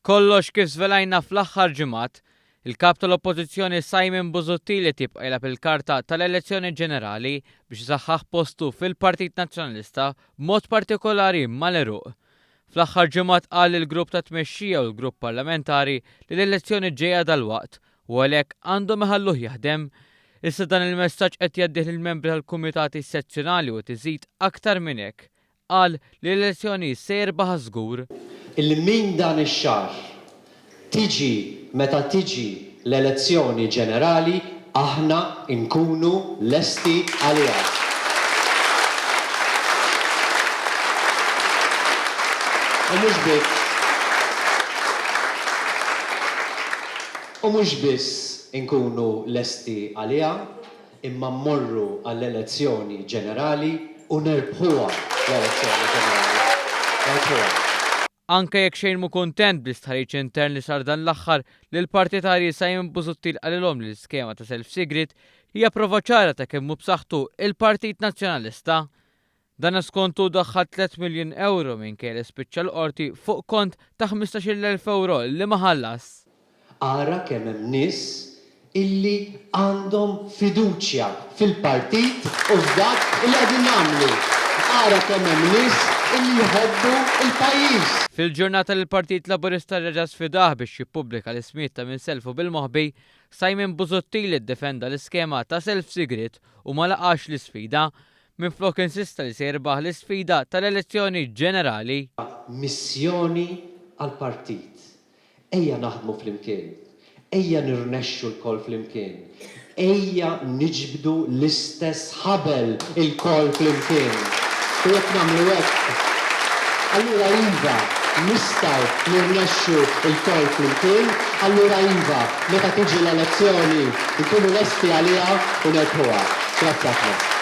Kollox kif żvelajna fl-aħħar ġimgħat, il-Kap tal-Oppożizzjoni Simon Busuttil qed jibqa' jilgħab il-karta tal-elezzjoni ġenerali biex isaħħaħ postu fil-Partit Nazzjonalista b'mod partikolari mal-għeruq. Fl-aħħar ġimgħat qal lill-grupp ta' tmexxija u l-grupp parlamentari li l-elezzjoni ġejja dalwaqt u għalhekk għandhom iħalluh jaħdem. Issa dan il-messaġġ qed jgħaddih lill-membri tal-kumitati sezzjonali u qed iżid aktar minn hekk Qal li l-elezzjoni se jirbaħha żgur. Illi minn dan ix-xahar, tiġi meta tiġi l-elezzjoni ġenerali, aħna nkunu lesti għaliha. U mhux biss. U mhux biss inkunu lesti għaliha, imma mmorru għall-elezzjoni ġenerali u nerbħuha l-elezzjoni ġenerali. Nerbħuha. Anke jekk xejn mhu kuntent bl-istħarriġ intern li sar dan l-aħħar, lill-partitarji Simon Busuttil qalilhom li l-iskema ta' self sigriet hija prova ċara ta' kemm hu b'saħħtu il-Partit Nazzjonalista. Dan skont hu daħħal tlett miljun ewro minkejja li spiċċa l-Qorti fuq kont ta' 15-il elf ewro li ma ħallas. Ara kemm hemm nies illi għandhom fiduċja fil-partit u f'dak illi qegħdin nagħmlu. Ara kemm hemm nies illi jħobbu l-pajjiż. Fil-ġurnata li l-Partit Laburista reġa' sfidah biex jippubblika l-ismijiet ta' min sellfu bil-moħbi, Simon Busuttil iddefenda l-iskema ta' self sigriet u ma laqax l-isfida. Minflok insista li se jirbaħ l-isfida tal-elezzjoni ġenerali. Missjoni għall-partit. Ejja naħdmu flimkien. Ejja nirnexxu lkoll flimkien. Ejja niġbdu l-istess ħabel ilkoll flimkien. U jekk nagħmlu hekk, allura iva, nistgħu nirnexxu lkoll flimkien, allura iva, meta tiġi l-elezzjoni nkunu lesti għaliha u nerbħuha. Grazzi ħafna.